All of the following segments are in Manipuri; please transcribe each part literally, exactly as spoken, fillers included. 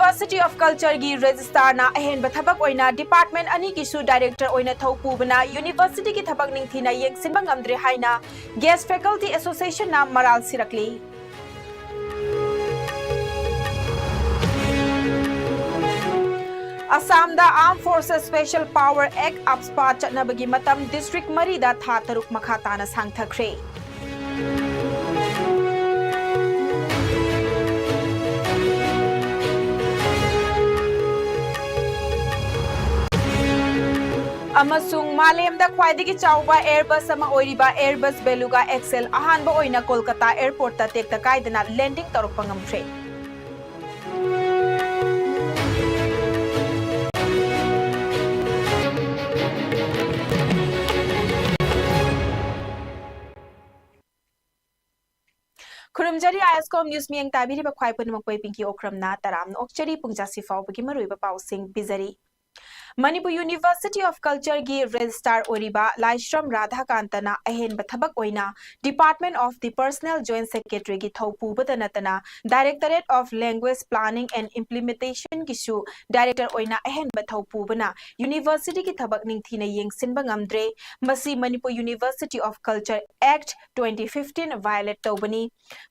University of Culture ꯒꯤ Registrar ꯅ ꯑꯍꯦꯟꯕ ꯊꯕꯛ ꯑꯣꯏꯅ department ꯑꯅꯤꯒꯤꯁꯨ director ꯑꯣꯏꯅ ꯊꯧ ꯄꯨꯕꯅ university ꯒꯤ ꯊꯕꯛ ꯅꯤꯡꯊꯤꯅ ꯌꯦꯡꯁꯤꯟꯕ ꯉꯝꯗ꯭ꯔꯦ ꯍꯥꯏꯅ Guest Faculty Association ꯅ ꯃꯔꯥꯜ ꯁꯤꯔꯛꯂꯤ꯫ ꯑꯁꯥꯝꯗ Armed Forces Special Power Act, AFSPA, ꯆꯠꯅꯕꯒꯤ ꯃꯇꯝ district ꯃꯔꯤꯗ ꯊꯥ ꯇꯔꯨꯛ ꯃꯈꯥ ꯇꯥꯅ ꯁꯥꯡꯊꯈ꯭ꯔꯦ꯫ ꯑꯃꯁꯨꯡ ꯃꯥꯂꯦꯝꯗ ꯈ꯭ꯋꯥꯏꯗꯒꯤ ꯆꯥꯎꯕ Airbus ꯑꯃ ꯑꯣꯏꯔꯤꯕ Airbus Beluga X L ꯑꯍꯥꯟꯕ ꯑꯣꯏꯅ ꯀꯣꯜꯀꯇꯥ airport ꯇ ꯇꯦꯛꯇ ꯀꯥꯏꯗꯅ landing ꯇꯧꯔꯛꯄ ꯉꯝꯈ꯭ꯔꯦ꯫ ꯈꯨꯔꯨꯝꯖꯔꯤ, ISCOM news ꯃꯤꯠꯌꯦꯡ ꯇꯥꯕꯤꯔꯤꯕ ꯈ꯭ꯋꯥꯏ ꯄꯨꯝꯅꯃꯛꯄꯨ ꯑꯩ ꯄꯤꯡꯀꯤ ꯑꯣꯀ꯭ꯔꯝꯅ ꯇꯔꯥꯝꯅ ꯑꯣꯛꯆꯔꯤ꯫ ꯄꯨꯡ ꯖꯥꯁꯤ ꯐꯥꯎꯕꯒꯤ ꯃꯔꯨꯑꯣꯏꯕ ꯄꯥꯎꯁꯤꯡ ꯄꯤꯖꯔꯤ꯫ ꯃꯅꯤꯄꯨꯔ University of Culture ꯒꯤ Registrar ꯑꯣꯏꯔꯤꯕ ꯂꯥꯏꯁ꯭ꯔꯝ ꯔꯥꯙꯥꯀꯥꯟꯇꯅ ꯑꯍꯦꯟꯕ ꯊꯕꯛ ꯑꯣꯏꯅ Department of the Personnel Joint Secretary ꯒꯤ ꯊꯧ ꯄꯨꯕꯗ ꯅꯠꯇꯅ Directorate of Language Planning and Implementation ꯒꯤꯁꯨ director ꯑꯣꯏꯅ ꯑꯍꯦꯟꯕ ꯊꯧ ꯄꯨꯕꯅ university ꯒꯤ ꯊꯕꯛ ꯅꯤꯡꯊꯤꯅ ꯌꯦꯡꯁꯤꯟꯕ ꯉꯝꯗ꯭ꯔꯦ꯫ ꯃꯁꯤ Manipur University of Culture Act twenty fifteen violate ꯇꯧꯕꯅꯤ꯫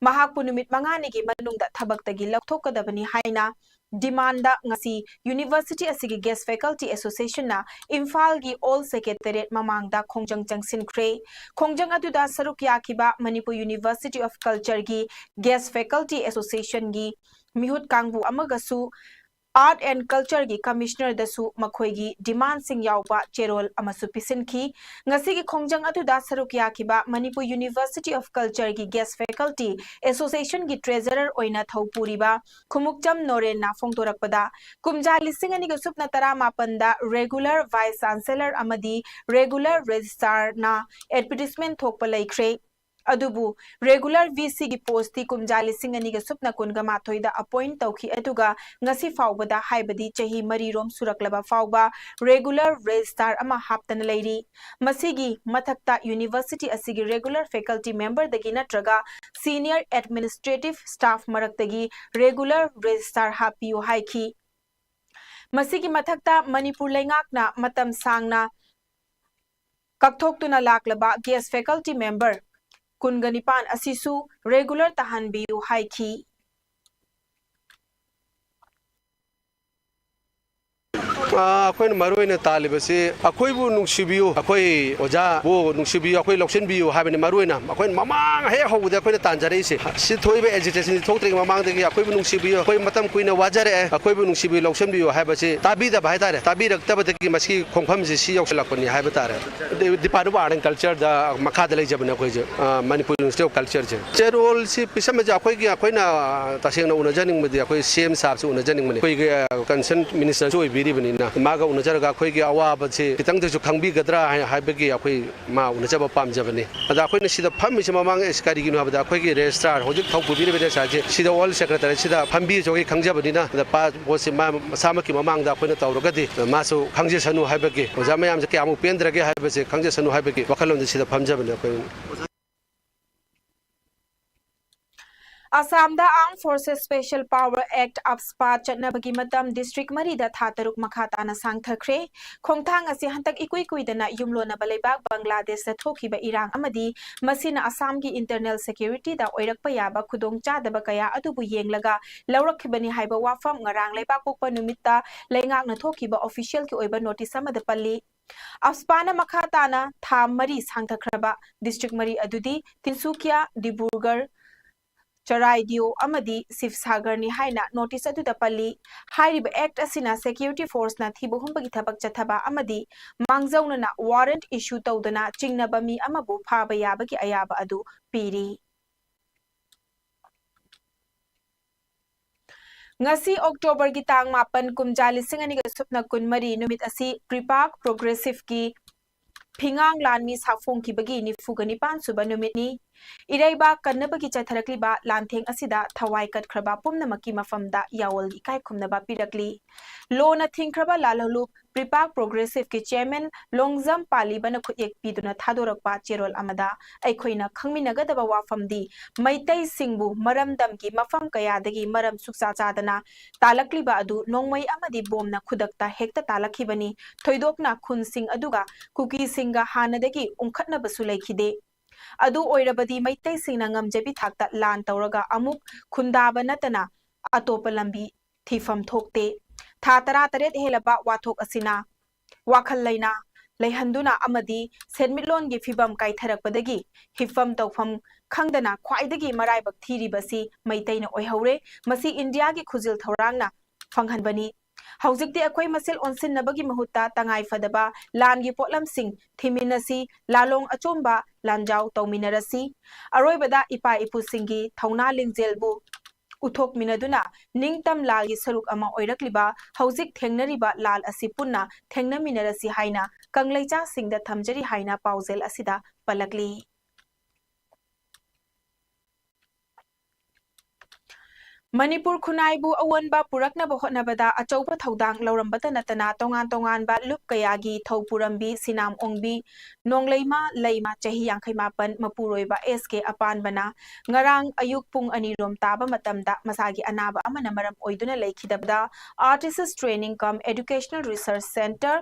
ꯃꯍꯥꯛꯄꯨ ꯅꯨꯃꯤꯠ ꯃꯉꯥꯅꯤꯒꯤ ꯃꯅꯨꯡꯗ ꯊꯕꯛꯇꯒꯤ ꯂꯧꯊꯣꯛꯀꯗꯕꯅꯤ ꯍꯥꯏꯅ demand ꯉꯁꯤ university ꯑꯁꯤꯒꯤ Guest Faculty Association ꯅ ꯏꯝꯐꯥꯜꯒꯤ Old Secretariat ꯃꯃꯥꯡꯗ ꯈꯣꯡꯖꯪ ꯆꯪꯁꯤꯟꯈ꯭ꯔꯦ꯫ ꯈꯣꯡꯖꯪ ꯑꯗꯨꯗ ꯁꯔꯨꯛ ꯌꯥꯈꯤꯕ Manipur University of Culture ꯒꯤ Guest Faculty Association ꯒꯤ ꯃꯤꯍꯨꯠ ꯀꯥꯡꯕꯨ ꯑꯃꯒꯁꯨ Art and Culture ꯒꯤ Commissioner ꯗꯁꯨ ꯃꯈꯣꯏꯒꯤ demand ꯁꯤꯡ ꯌꯥꯎꯕ ꯆꯦꯔꯣꯜ ꯑꯃꯁꯨ ꯄꯤꯁꯤꯟꯈꯤ꯫ ꯉꯁꯤꯒꯤ ꯈꯣꯡꯖꯪ ꯑꯗꯨꯗ ꯁꯔꯨꯛ ꯌꯥꯈꯤꯕ Manipur University of Culture ꯒꯤ Guest Faculty Association ꯒꯤ Treasurer ꯑꯣꯏꯅ ꯊꯧ ꯄꯨꯔꯤꯕ ꯈꯨꯃꯨꯛꯆꯝ ꯅꯣꯔꯦꯟꯅ ꯐꯣꯡꯗꯣꯔꯛꯄꯗ, ꯀꯨꯝꯖꯥ ꯂꯤꯁꯤꯡ ꯑꯅꯤꯒ ꯁꯨꯞꯅ ꯇꯔꯥꯃꯥꯄꯟꯗ Regular Vice Chancellor ꯑꯃꯗꯤ Regular Registrar ꯅ advertisement ꯊꯣꯛꯄ ꯂꯩꯈ꯭ꯔꯦ꯫ ꯑꯗꯨꯕꯨ regular VCꯒꯤ postꯇꯤ ꯀꯨꯝꯖꯥ ꯂꯤꯁꯤꯡ ꯑꯅꯤꯒ ꯁꯨꯞꯅ ꯀꯨꯟꯒ ꯃꯥꯊꯣꯏꯗ appoint ꯇꯧꯈꯤ, ꯑꯗꯨꯒ ꯉꯁꯤ ꯐꯥꯎꯕꯗ, ꯍꯥꯏꯕꯗꯤ ꯆꯍꯤ ꯃꯔꯤꯔꯣꯝ ꯁꯨꯔꯛꯂꯕ ꯐꯥꯎꯕ, regular registrar ꯑꯃ ꯍꯥꯞꯇꯅ ꯂꯩꯔꯤ꯫ ꯃꯁꯤꯒꯤ ꯃꯊꯛꯇ university ꯑꯁꯤꯒꯤ regular faculty memberꯗꯒꯤ ꯅꯠꯇ꯭ꯔꯒ senior administrative staff ꯃꯔꯛꯇꯒꯤ regular registrar ꯍꯥꯞꯄꯤꯌꯨ ꯍꯥꯏꯈꯤ꯫ ꯃꯁꯤꯒꯤ ꯃꯊꯛꯇ ꯃꯅꯤꯄꯨꯔ ꯂꯩꯉꯥꯛꯅ ꯃꯇꯝ ꯁꯥꯡꯅ ꯀꯛꯊꯣꯛꯇꯨꯅ ꯂꯥꯛꯂꯕ guest faculty member ꯀꯨꯟꯒ ꯅꯤꯄꯥꯟ ꯑꯁꯤꯁꯨ regular ꯇꯥꯍꯟꯕꯤꯌꯨ ꯍꯥꯏꯈꯤ꯫ ꯑ, ꯑꯩꯈꯣꯏꯅ ꯃꯔꯨ ꯑꯣꯏꯅ ꯇꯥꯜꯂꯤꯕꯁꯤ, "ꯑꯩꯈꯣꯏꯕꯨ ꯅꯨꯡꯁꯤꯕꯤꯌꯨ, ꯑꯩꯈꯣꯏ ꯑꯣꯖꯥꯕꯨ ꯅꯨꯡꯁꯤꯕꯤꯌꯨ, ꯑꯩꯈꯣꯏ ꯂꯧꯁꯤꯟꯕꯤꯌꯨ" ꯍꯥꯏꯕꯅꯤ ꯃꯔꯨ ꯑꯣꯏꯅ꯫ ꯑꯩꯈꯣꯏꯅ ꯃꯃꯥꯡ ꯍꯦꯛ ꯍꯧꯕꯗ ꯑꯩꯈꯣꯏꯅ ꯇꯥꯟꯖꯔꯛꯏꯁꯦ꯫ ꯁꯤ ꯊꯣꯛꯏꯕ agitationꯁꯤ ꯊꯣꯛꯇ꯭ꯔꯤꯉꯩ ꯃꯃꯥꯡꯗꯒꯤ "ꯑꯩꯈꯣꯏꯕꯨ ꯅꯨꯡꯁꯤꯕꯤꯌꯨ, ꯑꯩꯈꯣꯏ ꯃꯇꯝ ꯀꯨꯏꯅ ꯋꯥꯖꯔꯛꯑꯦ, ꯑꯩꯈꯣꯏꯕꯨ ꯅꯨꯡꯁꯤꯕꯤꯌꯨ, ꯂꯧꯁꯤꯟꯕꯤꯌꯨ" ꯍꯥꯏꯕꯁꯤ ꯇꯥꯕꯤꯗꯕ ꯍꯥꯏꯇꯥꯔꯦ꯫ ꯇꯥꯕꯤꯔꯛꯇꯕꯗꯒꯤ ꯃꯁꯤꯒꯤ ꯈꯣꯡꯐꯝꯁꯤ ꯁꯤ ꯌꯧꯁꯤꯜꯂꯛꯄꯅꯤ ꯍꯥꯏꯕ ꯇꯥꯔꯦ꯫ Department of Art and Cultureꯗ ꯃꯈꯥꯗ ꯂꯩꯖꯕꯅꯦ ꯑꯩꯈꯣꯏꯁꯦ꯫ ꯑ, Manipur University of Cultureꯁꯦ꯫ ꯆꯦꯔꯣꯜꯁꯤ ꯄꯤꯁꯟꯕꯁꯦ ꯑꯩꯈꯣꯏꯒꯤ, ꯑꯩꯈꯣꯏꯅ ꯇꯁꯦꯡꯅ ꯎꯅꯖꯅꯤꯡꯕꯗꯤ ꯑꯩꯈꯣꯏ CM ꯁꯥꯍꯕꯁꯤ ꯎꯅꯖꯅꯤꯡꯕꯅꯤ꯫ ꯑꯩꯈꯣꯏꯒꯤ, ꯑ, concerned ministerꯁꯨ ꯑꯣꯏꯕꯤꯔꯤꯕꯅꯤꯅ ꯃꯥꯒ ꯎꯅꯖꯔꯒ ꯑꯩꯈꯣꯏꯒꯤ ꯑꯋꯥꯕꯁꯤ ꯈꯤꯇꯪꯗꯁꯨ ꯈꯪꯕꯤꯒꯗ꯭ꯔꯥ ꯍꯥꯏ-, ꯍꯥꯏꯕꯒꯤ ꯑꯩꯈꯣꯏ ꯃꯥ ꯎꯅꯖꯕ ꯄꯥꯝꯖꯕꯅꯤ꯫ ꯑꯗ ꯑꯩꯈꯣꯏꯅ ꯁꯤꯗ ꯐꯝꯃꯤꯁꯤ ꯃꯃꯥꯡ ꯑꯦꯁ ꯀꯔꯤꯒꯤꯅꯣ ꯍꯥꯏꯕꯗ ꯑꯩꯈꯣꯏꯒꯤ registrar, ꯍꯧꯖꯤꯛ ꯊꯧ ꯄꯨꯕꯤꯔꯤꯕ registrarꯁꯦ ꯁꯤꯗ all secretaryꯁꯤꯗ ꯐꯝꯕꯤꯁꯨ ꯑꯩꯈꯣꯏ ꯈꯪꯖꯕꯅꯤꯅ, ꯑꯗ ꯄꯥ-, ꯄꯣꯠꯁꯤ ꯃꯥ ꯃꯁꯥꯃꯛꯀꯤ ꯃꯃꯥꯡꯗ ꯑꯩꯈꯣꯏꯅ ꯇꯧꯔꯒꯗꯤ ꯃꯥꯁꯨ ꯈꯪꯖꯁꯅꯨ ꯍꯥꯏꯕꯒꯤ, ꯑꯣꯖꯥ ꯃꯌꯥꯝꯁꯦ ꯀꯌꯥꯃꯨꯛ ꯄꯦꯟꯗ꯭ꯔꯒꯦ ꯍꯥꯏꯕꯁꯦ ꯈꯪꯖꯁꯅꯨ ꯍꯥꯏꯕꯒꯤ ꯋꯥꯈꯜꯂꯣꯟꯗ ꯁꯤꯗ ꯐꯝꯖꯕꯅꯦ ꯑꯩꯈꯣꯏ꯫ ꯑꯁꯥꯝꯗ Armed Forces Special Power Act, AFSPA ꯆꯠꯅꯕꯒꯤ ꯃꯇꯝ district ꯃꯔꯤꯗ ꯊꯥ ꯇꯔꯨꯛ ꯃꯈꯥ ꯇꯥꯅ ꯁꯥꯡꯊꯈ꯭ꯔꯦ꯫ ꯈꯣꯡꯊꯥꯡ ꯑꯁꯤ ꯍꯟꯗꯛ ꯏꯀꯨꯏ ꯀꯨꯏꯗꯅ ꯌꯨꯝꯂꯣꯟꯅꯕ ꯂꯩꯕꯥꯛ ꯕꯪꯒ꯭ꯂꯥꯗꯦꯁꯇ ꯊꯣꯛꯈꯤꯕ ꯏꯔꯥꯡ ꯑꯃꯗꯤ ꯃꯁꯤꯅ ꯑꯁꯥꯝꯒꯤ internal securityꯗ ꯑꯣꯏꯔꯛꯄ ꯌꯥꯕ ꯈꯨꯗꯣꯡꯆꯥꯗꯕ ꯀꯌꯥ ꯑꯗꯨꯕꯨ ꯌꯦꯡꯂꯒ ꯂꯧꯔꯛꯈꯤꯕꯅꯤ ꯍꯥꯏꯕ ꯋꯥꯐꯝ ꯉꯔꯥꯡ ꯂꯩꯕꯥꯛꯄꯣꯛꯄ ꯅꯨꯃꯤꯠꯇ ꯂꯩꯉꯥꯛꯅ ꯊꯣꯛꯈꯤꯕ officialꯒꯤ ꯑꯣꯏꯕ notice ꯑꯃꯗ ꯄꯜꯂꯤ꯫ AFSPAꯅ ꯃꯈꯥ ꯇꯥꯅ ꯊꯥ ꯃꯔꯤ ꯁꯥꯡꯊꯈ꯭ꯔꯕ district ꯃꯔꯤ ꯑꯗꯨꯗꯤ ꯇꯤꯟꯁꯨꯀꯤꯌꯥ, ꯗꯤꯕ꯭ꯔꯨꯒꯔ, ꯆꯔꯥꯏꯗꯤꯌꯣ ꯑꯃꯗꯤ ꯁꯤꯕꯁꯥꯒꯔꯅꯤ ꯍꯥꯏꯅ notice ꯑꯗꯨꯗ ꯄꯜꯂꯤ꯫ ꯍꯥꯏꯔꯤꯕ act ꯑꯁꯤꯅ security forceꯅ ꯊꯤꯕ ꯍꯨꯝꯕꯒꯤ ꯊꯕꯛ ꯆꯠꯊꯕ ꯑꯃꯗꯤ ꯃꯥꯡꯖꯧꯅꯅ warrant issue ꯇꯧꯗꯅ ꯆꯤꯡꯅꯕ ꯃꯤ ꯑꯃꯕꯨ ꯐꯥꯕ ꯌꯥꯕꯒꯤ ꯑꯌꯥꯕ ꯑꯗꯨ ꯄꯤꯔꯤ꯫ ꯉꯁꯤ Octoberꯒꯤ ꯇꯥꯡ ꯃꯥꯄꯟ, ꯀꯨꯝꯖꯥ ꯂꯤꯁꯤꯡ ꯑꯅꯤꯒ ꯁꯨꯞꯅ ꯀꯨꯟꯃꯔꯤ ꯅꯨꯃꯤꯠ ꯑꯁꯤ ꯀ꯭ꯔꯤꯄꯥꯛ Progressiveꯀꯤ ꯐꯤꯉꯥꯡ ꯂꯥꯟꯃꯤ ꯁꯥꯐꯣꯡꯈꯤꯕꯒꯤ ꯅꯤꯐꯨꯒ ꯅꯤꯄꯥꯟ ꯁꯨꯕ ꯅꯨꯃꯤꯠꯅꯤ꯫ ꯏꯔꯩꯕꯥꯛ ꯀꯟꯅꯕꯒꯤ ꯆꯠꯊꯔꯛꯂꯤꯕ ꯂꯥꯟꯊꯦꯡ ꯑꯁꯤꯗ ꯊꯋꯥꯏ ꯀꯠꯈ꯭ꯔꯕ ꯄꯨꯝꯅꯃꯛꯀꯤ ꯃꯐꯝꯗ ꯌꯥꯑꯣꯜꯒꯤ ꯏꯀꯥꯏ ꯈꯨꯝꯅꯕ ꯄꯤꯔꯛꯂꯤ꯫ ꯂꯣꯅ ꯊꯤꯡꯈ꯭ꯔꯕ ꯂꯥꯜꯍꯧꯂꯨꯞ ꯄ꯭ꯔꯤꯄꯥꯛ ꯄ꯭ꯔꯣꯒ꯭ꯔꯦꯁꯤꯚꯀꯤ ꯆꯦꯌꯔꯃꯦꯟ ꯂꯣꯡꯖꯝ ꯄꯥꯂꯤꯕꯅ ꯈꯨꯠꯌꯦꯛ ꯄꯤꯗꯨꯅ ꯊꯥꯗꯣꯔꯛꯄ ꯆꯦꯔꯣꯜ ꯑꯃꯗ ꯑꯩꯈꯣꯏꯅ ꯈꯪꯃꯤꯟꯅꯒꯗꯕ ꯋꯥꯐꯝꯗꯤ ꯃꯩꯇꯩꯁꯤꯡꯕꯨ ꯃꯔꯝꯗꯝꯒꯤ ꯃꯐꯝ ꯀꯌꯥꯗꯒꯤ ꯃꯔꯝ ꯁꯨꯛꯆꯥ ꯆꯥꯗꯅ ꯇꯥꯂꯛꯂꯤꯕ ꯑꯗꯨ ꯅꯣꯡꯃꯩ ꯑꯃꯗꯤ ꯕꯣꯝꯅ ꯈꯨꯗꯛꯇ ꯍꯦꯛꯇ ꯇꯥꯂꯛꯈꯤꯕꯅꯤ꯫ ꯊꯣꯏꯗꯣꯛꯅ ꯈꯨꯟꯁꯤꯡ ꯑꯗꯨꯒ ꯀꯨꯀꯤꯁꯤꯡꯒ ꯍꯥꯟꯅꯗꯒꯤ ꯎꯪꯈꯠꯅꯕꯁꯨ ꯂꯩꯈꯤꯗꯦ꯫ ꯑꯗꯨ ꯑꯣꯏꯔꯕꯗꯤ ꯃꯩꯇꯩꯁꯤꯡꯅ ꯉꯝꯖꯕꯤ ꯊꯥꯛꯇ ꯂꯥꯟ ꯇꯧꯔꯒ ꯑꯃꯨꯛ ꯈꯨꯟꯗꯥꯕ ꯅꯠꯇꯅ ꯑꯇꯣꯞꯄ ꯂꯝꯕꯤ ꯊꯤꯐꯝ ꯊꯣꯛꯇꯦ꯫ ꯊꯥ ꯇꯔꯥꯇꯔꯦꯠ ꯍꯦꯜꯂꯕ ꯋꯥꯊꯣꯛ ꯑꯁꯤꯅ ꯋꯥꯈꯜ ꯂꯩꯅꯥ ꯂꯩꯍꯟꯗꯨꯅ ꯑꯃꯗꯤ ꯁꯦꯟꯃꯤꯠꯂꯣꯟꯒꯤ ꯐꯤꯕꯝ ꯀꯥꯏꯊꯔꯛꯄꯗꯒꯤ ꯍꯤꯞꯐꯝ ꯇꯧꯐꯝ ꯈꯪꯗꯅ ꯈ꯭ꯋꯥꯏꯗꯒꯤ ꯃꯔꯥꯏꯕꯛ ꯊꯤꯔꯤꯕꯁꯤ ꯃꯩꯇꯩꯅ ꯑꯣꯏꯍꯧꯔꯦ꯫ ꯃꯁꯤ ꯏꯟꯗꯤꯌꯥꯒꯤ ꯈꯨꯖꯤꯜ ꯊꯧꯔꯥꯡꯅ ꯐꯪꯍꯟꯕꯅꯤ꯫ ꯍꯧꯖꯤꯛꯇꯤ ꯑꯩꯈꯣꯏ ꯃꯁꯦꯜ ꯑꯣꯟꯁꯤꯟꯅꯕꯒꯤ ꯃꯍꯨꯠꯇ ꯇꯉꯥꯏ ꯐꯗꯕ ꯂꯥꯟꯒꯤ ꯄꯣꯠꯂꯝꯁꯤꯡ ꯊꯤꯃꯤꯟꯅꯁꯤ, ꯂꯥꯂꯣꯡ ꯑꯆꯨꯝꯕ ꯂꯥꯟꯖꯥꯎ ꯇꯧꯃꯤꯟꯅꯔꯁꯤ꯫ ꯑꯔꯣꯏꯕꯗ ꯏꯄꯥ ꯏꯄꯨꯁꯤꯡꯒꯤ ꯊꯧꯅꯥ ꯂꯤꯡꯖꯦꯜꯕꯨ ꯎꯠꯊꯣꯛꯃꯤꯟꯅꯗꯨꯅ ꯅꯤꯡꯇꯝ ꯂꯥꯜꯒꯤ ꯁꯔꯨꯛ ꯑꯃ ꯑꯣꯏꯔꯛꯂꯤꯕ ꯍꯧꯖꯤꯛ ꯊꯦꯡꯅꯔꯤꯕ ꯂꯥꯜ ꯑꯁꯤ ꯄꯨꯟꯅ ꯊꯦꯡꯅꯃꯤꯟꯅꯔꯁꯤ ꯍꯥꯏꯅ ꯀꯪꯂꯩꯆꯥꯁꯤꯡꯗ ꯊꯝꯖꯔꯤ ꯍꯥꯏꯅ ꯄꯥꯎꯖꯦꯜ ꯑꯁꯤꯗ ꯄꯜꯂꯛꯂꯤ꯫ ꯃꯅꯤꯄꯨꯔ ꯈꯨꯟꯅꯥꯏꯕꯨ ꯑꯑꯣꯟꯕ ꯄꯨꯔꯛꯅꯕ ꯍꯣꯠꯅꯕꯗ ꯑꯆꯧꯕ ꯊꯧꯗꯥꯡ ꯂꯧꯔꯝꯕꯇ ꯅꯠꯇꯅ ꯇꯣꯉꯥꯟ ꯇꯣꯉꯥꯟꯕ ꯂꯨꯞ ꯀꯌꯥꯒꯤ ꯊꯧ ꯄꯨꯔꯝꯕꯤ ꯁꯤꯅꯥꯝ ꯑꯣꯡꯕꯤ ꯅꯣꯡꯂꯩꯃ ꯂꯩꯃ ꯆꯍꯤ ꯌꯥꯡꯈꯩ ꯃꯥꯄꯟ ꯃꯄꯨꯔꯣꯏꯕ ꯑꯦꯁ ꯀꯦ ꯑꯄꯥꯟꯕꯅ ꯉꯔꯥꯡ ꯑꯌꯨꯛ ꯄꯨꯡ ꯑꯅꯤ ꯔꯣꯝ ꯇꯥꯕ ꯃꯇꯝꯗ ꯃꯁꯥꯒꯤ ꯑꯅꯥꯕ ꯑꯃꯅ ꯃꯔꯝ ꯑꯣꯏꯗꯨꯅ ꯂꯩꯈꯤꯗꯕꯗ Artists Training cum Educational Research Centre,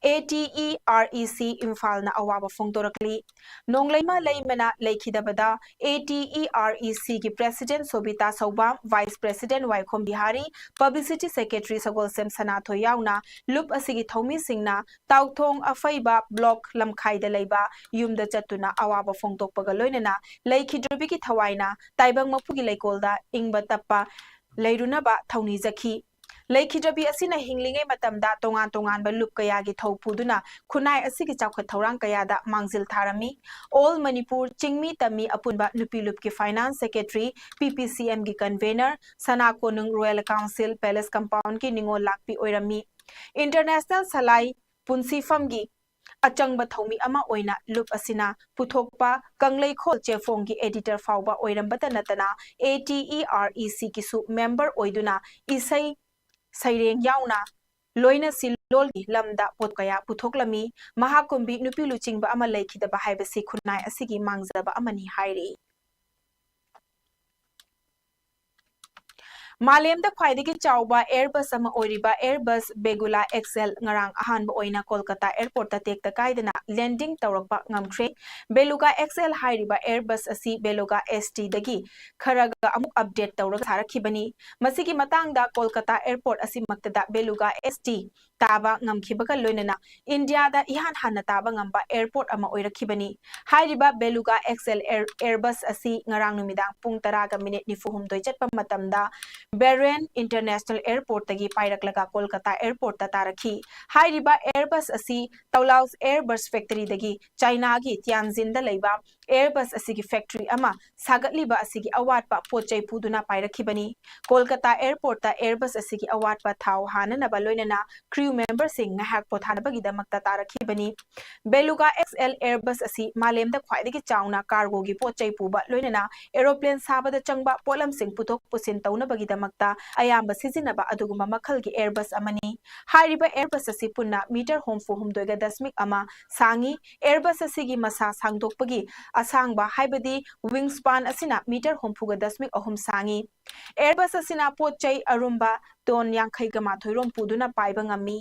A T E R E C, ꯏꯝꯐꯥꯜꯅ ꯑꯋꯥꯕ ꯐꯣꯡꯗꯣꯔꯛꯂꯤ꯫ ꯅꯣꯡꯂꯩꯃ ꯂꯩꯃꯅ ꯂꯩꯈꯤꯗꯕꯗ A T E R E C ꯒꯤ President ꯁꯣꯕꯤꯇꯥ ꯁꯧꯕꯥꯝ, Vice President ꯋꯥꯏꯈꯣꯝ ꯕꯤꯍꯥꯔꯤ, Publicity Secretary ꯁꯒꯣꯜꯁꯦꯝ ꯁꯅꯥꯊꯣꯏ ꯌꯥꯎꯅ ꯂꯨꯞ ꯑꯁꯤꯒꯤ ꯊꯧꯃꯤꯁꯤꯡꯅ ꯇꯥꯎꯊꯣꯡ ꯑꯐꯩꯕ Block ꯂꯝꯈꯥꯏꯗ ꯂꯩꯕ ꯌꯨꯝꯗ ꯆꯠꯇꯨꯅ ꯑꯋꯥꯕ ꯐꯣꯡꯗꯣꯛꯄꯒ ꯂꯣꯏꯅꯅ ꯂꯩꯈꯤꯗ꯭ꯔꯕꯤꯒꯤ ꯊꯋꯥꯏꯅ ꯇꯥꯏꯕꯪ ꯃꯄꯨꯒꯤ ꯂꯩꯀꯣꯜꯗ ꯏꯪꯕ ꯇꯞꯄ ꯂꯩꯔꯨꯅꯕ ꯊꯧꯅꯤꯖꯈꯤ꯫ ꯂꯩꯈꯤꯗ꯭ꯔꯕꯤ ꯑꯁꯤꯅ ꯍꯤꯡꯂꯤꯉꯩ ꯃꯇꯝꯗ ꯇꯣꯉꯥꯟ ꯇꯣꯉꯥꯟꯕ ꯂꯨꯞ ꯀꯌꯥꯒꯤ ꯊꯧ ꯄꯨꯗꯨꯅ ꯈꯨꯟꯅꯥꯏ ꯑꯁꯤꯒꯤ ꯆꯥꯎꯈꯠ ꯊꯧꯔꯥꯡ ꯀꯌꯥꯗ ꯃꯥꯡꯖꯤꯜ ꯊꯥꯔꯝꯃꯤ꯫ All ꯃꯅꯤꯄꯨꯔ ꯆꯤꯡꯃꯤ ꯇꯝꯃꯤ ꯑꯄꯨꯟꯕ ꯅꯨꯄꯤ ꯂꯨꯞꯀꯤ Finance Secretary, P P C M ꯒꯤ Convener, ꯁꯅꯥ ꯀꯣꯅꯨꯡ Royal Council Palace Compound ꯀꯤ ꯅꯤꯉꯣꯜ ꯂꯥꯛꯄꯤ ꯑꯣꯏꯔꯝꯃꯤ꯫ International ꯁꯂꯥꯏ ꯄꯨꯟꯁꯤꯐꯝꯒꯤ ꯑꯆꯪꯕ ꯊꯧꯃꯤ ꯑꯃ ꯑꯣꯏꯅ ꯂꯨꯞ ꯑꯁꯤꯅ ꯄꯨꯊꯣꯛꯄ ꯀꯪꯂꯩꯈꯣꯜ ꯆꯦꯐꯣꯡꯒꯤ editor ꯐꯥꯎꯕ ꯑꯣꯏꯔꯝꯕꯇ ꯅꯠꯇꯅ, A T E R E C ꯒꯤꯁꯨ member ꯑꯣꯏꯗꯨꯅ ꯏꯁꯩ ꯁꯩꯔꯦꯡ ꯌꯥꯎꯅ ꯂꯣꯏꯅ ꯁꯤꯜꯂꯣꯜꯒꯤ ꯂꯝꯗ ꯄꯣꯠ ꯀꯌꯥ ꯄꯨꯊꯣꯛꯂꯝꯃꯤ꯫ ꯃꯍꯥꯛꯀꯨꯝꯕꯤ ꯅꯨꯄꯤ ꯂꯨꯆꯤꯡꯕ ꯑꯃ ꯂꯩꯈꯤꯗꯕ ꯍꯥꯏꯕꯁꯤ ꯈꯨꯟꯅꯥꯏ ꯑꯁꯤꯒꯤ ꯃꯥꯡꯖꯕ ꯑꯃꯅꯤ ꯍꯥꯏꯔꯤ꯫ ꯃꯥꯂꯦꯝꯗ ꯈ꯭ꯋꯥꯏꯗꯒꯤ ꯆꯥꯎꯕ Airbus ꯑꯃ ꯑꯣꯏꯔꯤꯕ Airbus Belluga X L ꯉꯔꯥꯡ ꯑꯍꯥꯟꯕ ꯑꯣꯏꯅ ꯀꯣꯜꯀꯇꯥ airport ꯇ ꯇꯦꯛꯇ ꯀꯥꯏꯗꯅ landing ꯇꯧꯔꯛꯄ ꯉꯝꯈ꯭ꯔꯦ꯫ Belluga X L ꯍꯥꯏꯔꯤꯕ Airbus ꯑꯁꯤ Belluga S T ꯗꯒꯤ ꯈꯔꯒ ꯑꯃꯨꯛ update ꯇꯧꯔꯒ ꯁꯥꯔꯛꯈꯤꯕꯅꯤ꯫ ꯃꯁꯤꯒꯤ ꯃꯇꯥꯡꯗ Kolkata airport ꯑꯁꯤꯃꯛꯇꯗ Belluga S T ꯇꯥꯕ ꯉꯝꯈꯤꯕꯒ ꯂꯣꯏꯅꯅ ꯏꯟꯗꯤꯌꯥꯗ ꯏꯍꯥꯟ ꯍꯥꯟꯅ ꯇꯥꯕ ꯉꯝꯕ airport ꯑꯃ ꯑꯣꯏꯔꯛꯈꯤꯕꯅꯤ꯫ ꯍꯥꯏꯔꯤꯕ Belluga X L Air-, Airbus ꯑꯁꯤ ꯉꯔꯥꯡ ꯅꯨꯃꯤꯗꯥꯡ ꯄꯨꯡ ꯇꯔꯥꯒ minute ꯅꯤꯐꯨ ꯍꯨꯝꯗꯣꯏ ꯆꯠꯄ ꯃꯇꯝꯗ ꯕꯦꯔꯦꯟ International Airport ꯇꯒꯤ ꯄꯥꯏꯔꯛꯂꯒ ꯀꯣꯜꯀꯇꯥ airport ꯇ ꯇꯥꯔꯛꯈꯤ꯫ ꯍꯥꯏꯔꯤꯕ Airbus ꯑꯁꯤ Toulouse Airbus factory ꯗꯒꯤ ꯆꯥꯏꯅꯥꯒꯤ ꯇꯤꯌꯥꯟꯖꯤꯟꯗ ꯂꯩꯕ Airbus ꯑꯁꯤꯒꯤ factory ꯑꯃ ꯁꯥꯒꯠꯂꯤꯕ ꯑꯁꯤꯒꯤ ꯑꯋꯥꯠꯄ ꯄꯣꯠ ꯆꯩ ꯄꯨꯗꯨꯅ ꯄꯥꯏꯔꯛꯈꯤꯕꯅꯤ꯫ ꯀꯣꯜꯀꯇꯥ airport ꯇ Airbus ꯑꯁꯤꯒꯤ ꯑꯋꯥꯠꯄ ꯊꯥꯎ ꯍꯥꯟꯅꯅꯕ ꯂꯣꯏꯅꯅ crew member ꯁꯤꯡ ꯉꯥꯏꯍꯥꯛ ꯄꯣꯊꯥꯅꯕꯒꯤꯗꯃꯛꯇ ꯇꯥꯔꯛꯈꯤꯕꯅꯤ꯫ Belluga X L Airbus ꯑꯁꯤ ꯃꯥꯂꯦꯝꯗ ꯈ꯭ꯋꯥꯏꯗꯒꯤ ꯆꯥꯎꯅ cargo ꯒꯤ ꯄꯣꯠ ꯆꯩ ꯄꯨꯕ ꯂꯣꯏꯅꯅ aeroplane ꯁꯥꯕꯗ ꯆꯪꯕ ꯄꯣꯠꯂꯝꯁꯤꯡ ꯄꯨꯊꯣꯛ ꯄꯨꯁꯤꯟ ꯇꯧꯅꯕꯒꯤꯗꯃꯛꯇ ꯑꯌꯥꯝꯕ ꯁꯤꯖꯤꯟꯅꯕ ꯑꯗꯨꯒꯨꯝꯕ ꯃꯈꯜꯒꯤ Airbus ꯑꯃꯅꯤ꯫ ꯍꯥꯏꯔꯤꯕ Airbus ꯑꯁꯤ ꯄꯨꯟꯅ meter ꯍꯨꯝꯐꯨ ꯍꯨꯝꯗꯣꯏꯒ ꯗꯁꯃꯤꯛ ꯑꯃ ꯁꯥꯡꯉꯤ꯫ Airbus ꯑꯁꯤꯒꯤ ꯃꯁꯥ ꯁꯥꯡꯗꯣꯛꯄꯒꯤ ꯑꯁꯥꯡꯕ, ꯍꯥꯏꯕꯗꯤ wing span ꯑꯁꯤꯅ meter ꯍꯨꯝꯐꯨꯒ ꯗꯁꯃꯤꯛ ꯑꯍꯨꯝ ꯁꯥꯡꯉꯤ꯫ Airbus ꯑꯁꯤꯅ ꯄꯣꯠ ꯆꯩ ꯑꯔꯨꯝꯕ ton ꯌꯥꯡꯈꯩꯒ ꯃꯥꯊꯣꯏ ꯔꯣꯝ ꯄꯨꯗꯨꯅ ꯄꯥꯏꯕ ꯉꯝꯃꯤ꯫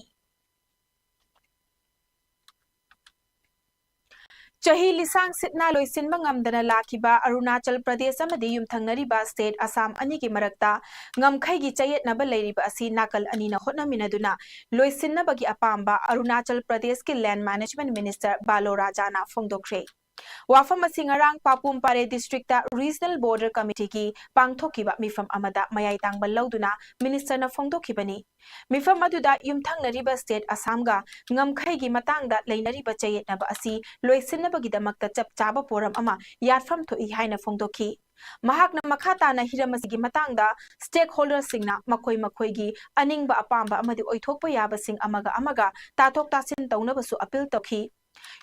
ꯆꯍꯤ ꯂꯤꯁꯥꯡ ꯁꯤꯠꯅ ꯂꯣꯏꯁꯤꯟꯕ ꯉꯝꯗꯅ ꯂꯥꯛꯈꯤꯕ ꯑꯔꯨꯅꯥꯆꯜ ꯄ꯭ꯔꯗꯦꯁ ꯑꯃꯗꯤ ꯌꯨꯝꯊꯪꯅꯔꯤꯕ state ꯑꯁꯥꯝ ꯑꯅꯤꯒꯤ ꯃꯔꯛꯇ ꯉꯝꯈꯩꯒꯤ ꯆꯌꯦꯠꯅꯕ ꯂꯩꯔꯤꯕ ꯑꯁꯤ ꯅꯥꯀꯜ ꯑꯅꯤꯅ ꯍꯣꯠꯅꯃꯤꯟꯅꯗꯨꯅ ꯂꯣꯏꯁꯤꯟꯅꯕꯒꯤ ꯑꯄꯥꯝꯕ ꯑꯔꯨꯅꯥꯆꯜ ꯄ꯭ꯔꯗꯦꯁꯀꯤ land management minister ꯕꯥꯂꯣ ꯔꯥꯖꯥꯅ ꯐꯣꯡꯗꯣꯛꯈ꯭ꯔꯦ꯫ ꯋꯥꯐꯝ ꯑꯁꯤ ꯉꯔꯥꯡ ꯄꯥꯄꯨꯝ ꯄꯥꯔꯦ ꯗꯤꯁꯇ꯭ꯔꯤꯛꯇ ꯔꯤꯖꯅꯦꯜ ꯕꯣꯔꯗꯔ ꯀꯃꯤꯇꯤꯒꯤ ꯄꯥꯡꯊꯣꯛꯈꯤꯕ ꯃꯤꯐꯝ ꯑꯃꯗ ꯃꯌꯥꯏ ꯇꯥꯡꯕ ꯂꯧꯗꯨꯅ ꯃꯤꯅꯤꯁꯇꯔꯅ ꯐꯣꯡꯗꯣꯛꯈꯤꯕꯅꯤ꯫ ꯃꯤꯐꯝ ꯑꯗꯨꯗ ꯌꯨꯝꯊꯪꯅꯔꯤꯕ ꯁ꯭ꯇꯦꯠ ꯑꯁꯥꯝꯒ ꯉꯝꯈꯩꯒꯤ ꯃꯇꯥꯡꯗ ꯂꯩꯅꯔꯤꯕ ꯆꯌꯦꯠꯅꯕ ꯑꯁꯤ ꯂꯣꯏꯁꯤꯟꯅꯕꯒꯤꯗꯃꯛꯇ ꯆꯞ ꯆꯥꯕ ꯐꯣꯔꯝ ꯑꯃ ꯌꯥꯠꯐꯝ ꯊꯣꯛꯏ ꯍꯥꯏꯅ ꯐꯣꯡꯗꯣꯛꯈꯤ꯫ ꯃꯍꯥꯛꯅ ꯃꯈꯥ ꯇꯥꯅ ꯍꯤꯔꯝ ꯑꯁꯤꯒꯤ ꯃꯇꯥꯡꯗ ꯁ꯭ꯇꯦꯛ ꯍꯣꯜꯗꯔꯁꯤꯡꯅ ꯃꯈꯣꯏ ꯃꯈꯣꯏꯒꯤ ꯑꯅꯤꯡꯕ ꯑꯄꯥꯝꯕ ꯑꯃꯗꯤ ꯑꯣꯏꯊꯣꯛꯄ ꯌꯥꯕꯁꯤꯡ ꯑꯃꯒ ꯑꯃꯒ ꯇꯥꯊꯣꯛ ꯇꯥꯁꯤꯟ ꯇꯧꯅꯕꯁꯨ ꯑꯄꯤꯜ ꯇꯧꯈꯤ꯫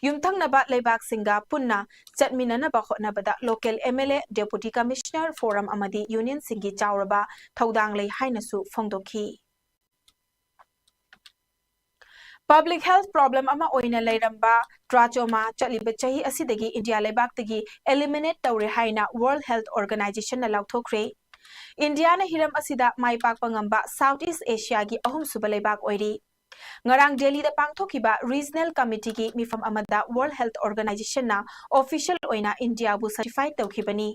ꯌꯨꯝꯊꯪꯅꯕ ꯂꯩꯕꯥꯛꯁꯤꯡꯒ ꯄꯨꯟꯅ ꯆꯠꯃꯤꯟꯅꯅꯕ ꯍꯣꯠꯅꯕꯗ local M L A, deputy commissioner forum ꯑꯃꯗꯤ ꯌꯨꯅꯤꯌꯟꯁꯤꯡꯒꯤ ꯆꯥꯎꯔꯕ ꯊꯧꯗꯥꯡ ꯂꯩ ꯍꯥꯏꯅꯁꯨ ꯐꯣꯡꯗꯣꯛꯈꯤ꯫ ꯄꯕ꯭ꯂꯤꯛ ꯍꯦꯜꯊ ꯄ꯭ꯔꯣꯕ꯭ꯂꯦꯝ ꯑꯃ ꯑꯣꯏꯅ ꯂꯩꯔꯝꯕ ꯇ꯭ꯔꯥꯆꯣꯃꯥ ꯆꯠꯂꯤꯕ ꯆꯍꯤ ꯑꯁꯤꯗꯒꯤ ꯏꯟꯗꯤꯌꯥ ꯂꯩꯕꯥꯛꯇꯒꯤ ꯑꯦꯂꯤꯃꯤꯅꯦꯠ ꯇꯧꯔꯦ ꯍꯥꯏꯅ ꯋꯥꯔꯜꯗ ꯍꯦꯜꯊ ꯑꯣꯔꯒꯅꯥꯏꯖꯦꯁꯟꯅ ꯂꯥꯎꯊꯣꯛꯈ꯭ꯔꯦ꯫ ꯏꯟꯗꯤꯌꯥꯅ ꯍꯤꯔꯝ ꯑꯁꯤꯗ ꯃꯥꯏ ꯄꯥꯛꯄ ꯉꯝꯕ ꯁꯥꯎꯊ ꯏꯁ ꯑꯦꯁꯤꯌꯥꯒꯤ ꯑꯍꯨꯝꯁꯨꯕ ꯂꯩꯕꯥꯛ ꯑꯣꯏꯔꯤ꯫ ꯉꯔꯥꯡ ꯗꯦꯜꯂꯤꯗ ꯄꯥꯡꯊꯣꯛꯈꯤꯕ ꯔꯤꯖꯅꯦꯜ ꯀꯃꯤꯇꯤꯒꯤ ꯃꯤꯐꯝ ꯑꯃꯗ ꯋꯥꯔꯜꯗ ꯍꯦꯜꯊ ꯑꯣꯔꯒꯅꯥꯏꯖꯦꯁꯟꯅ ꯑꯣꯐꯤꯁꯤꯌꯦꯜ ꯑꯣꯏꯅ ꯏꯟꯗꯤꯌꯥꯕꯨ ꯁꯔꯇꯤꯐꯥꯏ ꯇꯧꯈꯤꯕꯅꯤ꯫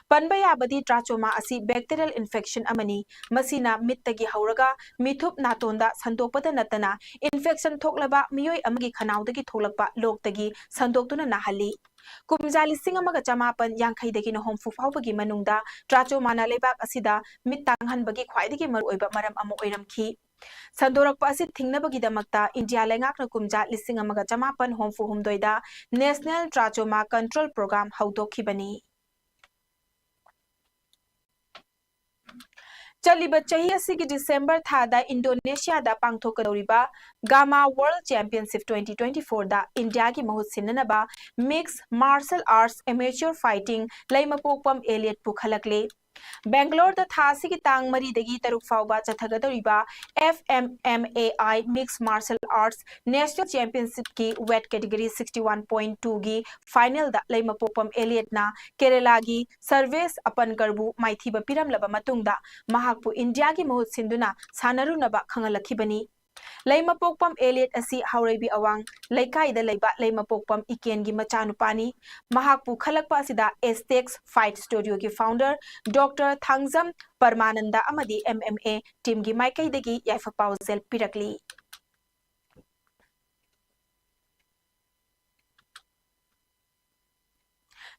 ꯄꯟꯕ ꯌꯥꯕꯗꯤ ꯇ꯭ꯔꯥꯆꯣꯃꯥ ꯑꯁꯤ ꯕꯦꯛꯇꯤꯔꯤꯌꯦꯜ ꯏꯟꯐꯦꯛꯁꯟ ꯑꯃꯅꯤ꯫ ꯃꯁꯤꯅ ꯃꯤꯠꯇꯒꯤ ꯍꯧꯔꯒ ꯃꯤꯊꯨꯞ ꯅꯥꯇꯣꯟꯗ ꯁꯟꯗꯣꯛꯄꯗ ꯅꯠꯇꯅ ꯏꯟꯐꯦꯛꯁꯟ ꯊꯣꯛꯂꯕ ꯃꯤꯑꯣꯏ ꯑꯃꯒꯤ ꯈꯅꯥꯎꯗꯒꯤ ꯊꯣꯛꯂꯛꯄ ꯂꯣꯛꯇꯒꯤ ꯁꯟꯗꯣꯛꯇꯨꯅ ꯅꯥꯍꯜꯂꯤ꯫ ꯀꯨꯝꯖꯥ ꯂꯤꯁꯤꯡ ꯑꯃꯒ ꯆꯃꯥꯄꯟ ꯌꯥꯡꯈꯩꯗꯒꯤꯅ ꯍꯨꯝꯐꯨ ꯐꯥꯎꯕꯒꯤ ꯃꯅꯨꯡꯗ ꯇ꯭ꯔꯥꯆꯣꯃꯥꯅ ꯂꯩꯕꯥꯛ ꯑꯁꯤꯗ ꯃꯤꯠ ꯇꯥꯡꯍꯟꯕꯒꯤ ꯈ꯭ꯋꯥꯏꯗꯒꯤ ꯃꯔꯨꯑꯣꯏꯕ ꯃꯔꯝ ꯑꯃ ꯑꯣꯏꯔꯝꯈꯤ꯫ ꯁꯟꯗꯣꯔꯛꯄ ꯑꯁꯤ ꯊꯤꯡꯅꯕꯒꯤꯗꯃꯛꯇ ꯏꯟꯗꯤꯌꯥ ꯂꯩꯉꯥꯛꯅ ꯀꯨꯝꯖꯥ ꯂꯤꯁꯤꯡ ꯑꯃꯒ ꯆꯃꯥꯄꯟ ꯍꯨꯝꯐꯨ ꯍꯨꯝꯗꯣꯏꯗ ꯅꯦꯁꯅꯦꯜ ꯇ꯭ꯔꯥꯆꯣꯃꯥ ꯀꯟꯇ꯭ꯔꯣꯜ ꯄ꯭ꯔꯣꯒ꯭ꯔꯥꯝ ꯍꯧꯗꯣꯛꯈꯤꯕꯅꯤ꯫ ꯆꯠꯂꯤꯕ ꯆꯍꯤ ꯑꯁꯤꯒꯤ ꯗꯤꯁꯦꯝꯕꯔ ꯊꯥꯗ ꯏꯟꯗꯣꯅꯦꯁꯤꯌꯥꯗ ꯄꯥꯡꯊꯣꯛꯀꯗꯧꯔꯤꯕ gamma world championship twenty twenty-four ꯗ ꯏꯟꯗꯤꯌꯥꯒꯤ ꯃꯍꯨꯠ ꯁꯤꯟꯅꯅꯕ mix martial arts amateur fighting ꯂꯩꯃꯄꯣꯛꯄꯝ ꯑꯦꯂꯤꯌꯠꯄꯨ ꯈꯜꯂꯛꯂꯦ꯫ ꯕꯦꯡꯒꯂꯣꯔꯗ ꯊꯥ ꯑꯁꯤꯒꯤ ꯇꯥꯡ ꯃꯔꯤꯗꯒꯤ ꯇꯔꯨꯛ ꯐꯥꯎꯕ ꯆꯠꯊꯒꯗꯧꯔꯤꯕ F M M A I Mixed Martial Arts National Championship ꯀꯤ weight category sixty one point two ꯒꯤ final ꯗ ꯂꯩꯃꯄꯣꯛꯄꯝ ꯑꯦꯂꯤꯌꯠꯅ ꯀꯦꯔꯦꯂꯥꯒꯤ ꯁꯔꯚꯦꯁ ꯑꯄꯟꯀꯔꯕꯨ ꯃꯥꯏꯊꯤꯕ ꯄꯤꯔꯝꯂꯕ ꯃꯇꯨꯡꯗ ꯃꯍꯥꯛꯄꯨ ꯏꯟꯗꯤꯌꯥꯒꯤ ꯃꯍꯨꯠ ꯁꯤꯟꯗꯨꯅ ꯁꯥꯟꯅꯔꯨꯅꯕ ꯈꯪꯍꯜꯂꯛꯈꯤꯕꯅꯤ꯫ ꯂꯩꯃꯄꯣꯛꯄꯝ ꯑꯦꯂꯤꯌꯠ ꯑꯁꯤ ꯍꯥꯎꯔꯩꯕꯤ ꯑꯋꯥꯡ ꯂꯩꯀꯥꯏꯗ ꯂꯩꯕ ꯂꯩꯃꯄꯣꯛꯄꯝ ꯏꯀꯦꯟꯒꯤ ꯃꯆꯥꯅꯨꯄꯥꯅꯤ꯫ ꯃꯍꯥꯛꯄꯨ ꯈꯜꯂꯛꯄ ꯑꯁꯤꯗ ꯑꯦꯁꯇꯦꯛꯁ ꯐꯥꯏꯠ ꯁ꯭ꯇꯨꯗꯤꯑꯣꯒꯤ ꯐꯥꯎꯟꯗꯔ ꯗꯣꯛꯇꯔ ꯊꯥꯡꯖꯝ ꯄꯔꯃꯥꯅꯟꯗ ꯑꯃꯗꯤ M M A ꯇꯤꯝꯒꯤ ꯃꯥꯏꯀꯩꯗꯒꯤ ꯌꯥꯏꯐ ꯄꯥꯎꯖꯦꯜ ꯄꯤꯔꯛꯂꯤ꯫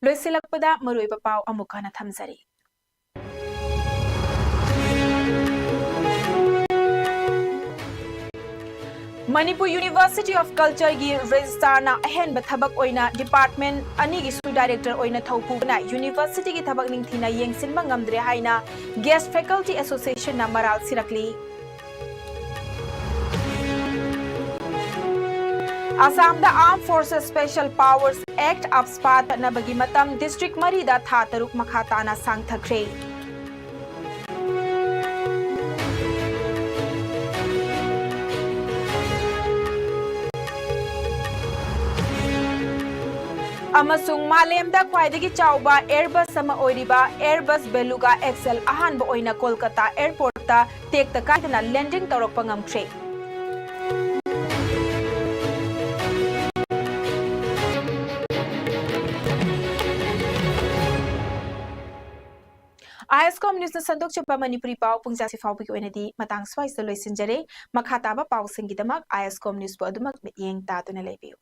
ꯂꯣꯏꯁꯤꯜꯂꯛꯄꯗ ꯃꯔꯨꯑꯣꯏꯕ ꯄꯥꯎ ꯑꯃꯨꯛ ꯍꯟꯅ ꯊꯝꯖꯔꯤ꯫ ꯃꯅꯤꯄꯨꯔ University of Culture ꯒꯤ registrar ꯅ ꯑꯍꯦꯟꯕ ꯊꯕꯛ ꯑꯣꯏꯅ department ꯑꯅꯤꯒꯤꯁꯨ director ꯑꯣꯏꯅ ꯊꯧꯄꯨꯕꯅ university ꯒꯤ ꯊꯕꯛ ꯅꯤꯡꯊꯤꯅ ꯌꯦꯡꯁꯤꯟꯕ ꯉꯝꯗ꯭ꯔꯦ ꯍꯥꯏꯅ Guest Faculty Association ꯅ ꯃꯔꯥꯜ ꯁꯤꯔꯛꯂꯤ꯫ ꯑꯁꯥꯝꯗ Armed Forces Special Powers Act, AFSPA ꯆꯠꯅꯕꯒꯤ ꯃꯇꯝ district ꯃꯔꯤꯗ ꯊꯥ ꯇꯔꯨꯛ ꯃꯈꯥ ꯇꯥꯅ ꯁꯥꯡꯊꯈ꯭ꯔꯦ꯫ ꯑꯃꯁꯨꯡ ꯃꯥꯂꯦꯝꯗ ꯈ꯭ꯋꯥꯏꯗꯒꯤ ꯆꯥꯎꯕ Airbus ꯑꯃ ꯑꯣꯏꯔꯤꯕ Airbus Beluga X L ꯑꯍꯥꯟꯕ ꯑꯣꯏꯅ ꯀꯣꯜꯀꯇꯥ airport ꯇ ꯇꯦꯛꯇ ꯀꯥꯏꯗꯅ landing ꯇꯧꯔꯛꯄ ꯉꯝꯈ꯭ꯔꯦ꯫ ISCOM News ꯅ ꯁꯟꯗꯣꯛꯆꯕ ꯃꯅꯤꯄꯨꯔꯤ ꯄꯥꯎ ꯄꯨꯡꯖꯥꯁꯤ ꯐꯥꯎꯕꯒꯤ ꯑꯣꯏꯅꯗꯤ ꯃꯇꯥꯡ ꯁ꯭ꯋꯥꯏꯁꯤꯗ ꯂꯣꯏꯁꯤꯟꯖꯔꯦ꯫ ꯃꯈꯥ ꯇꯥꯕ ꯄꯥꯎꯁꯤꯡꯒꯤꯗꯃꯛ ISCOM News ꯄꯨ ꯑꯗꯨꯃꯛ ꯃꯤꯠꯌꯦꯡ ꯇꯥꯗꯨꯅ ꯂꯩꯕꯤꯌꯨ꯫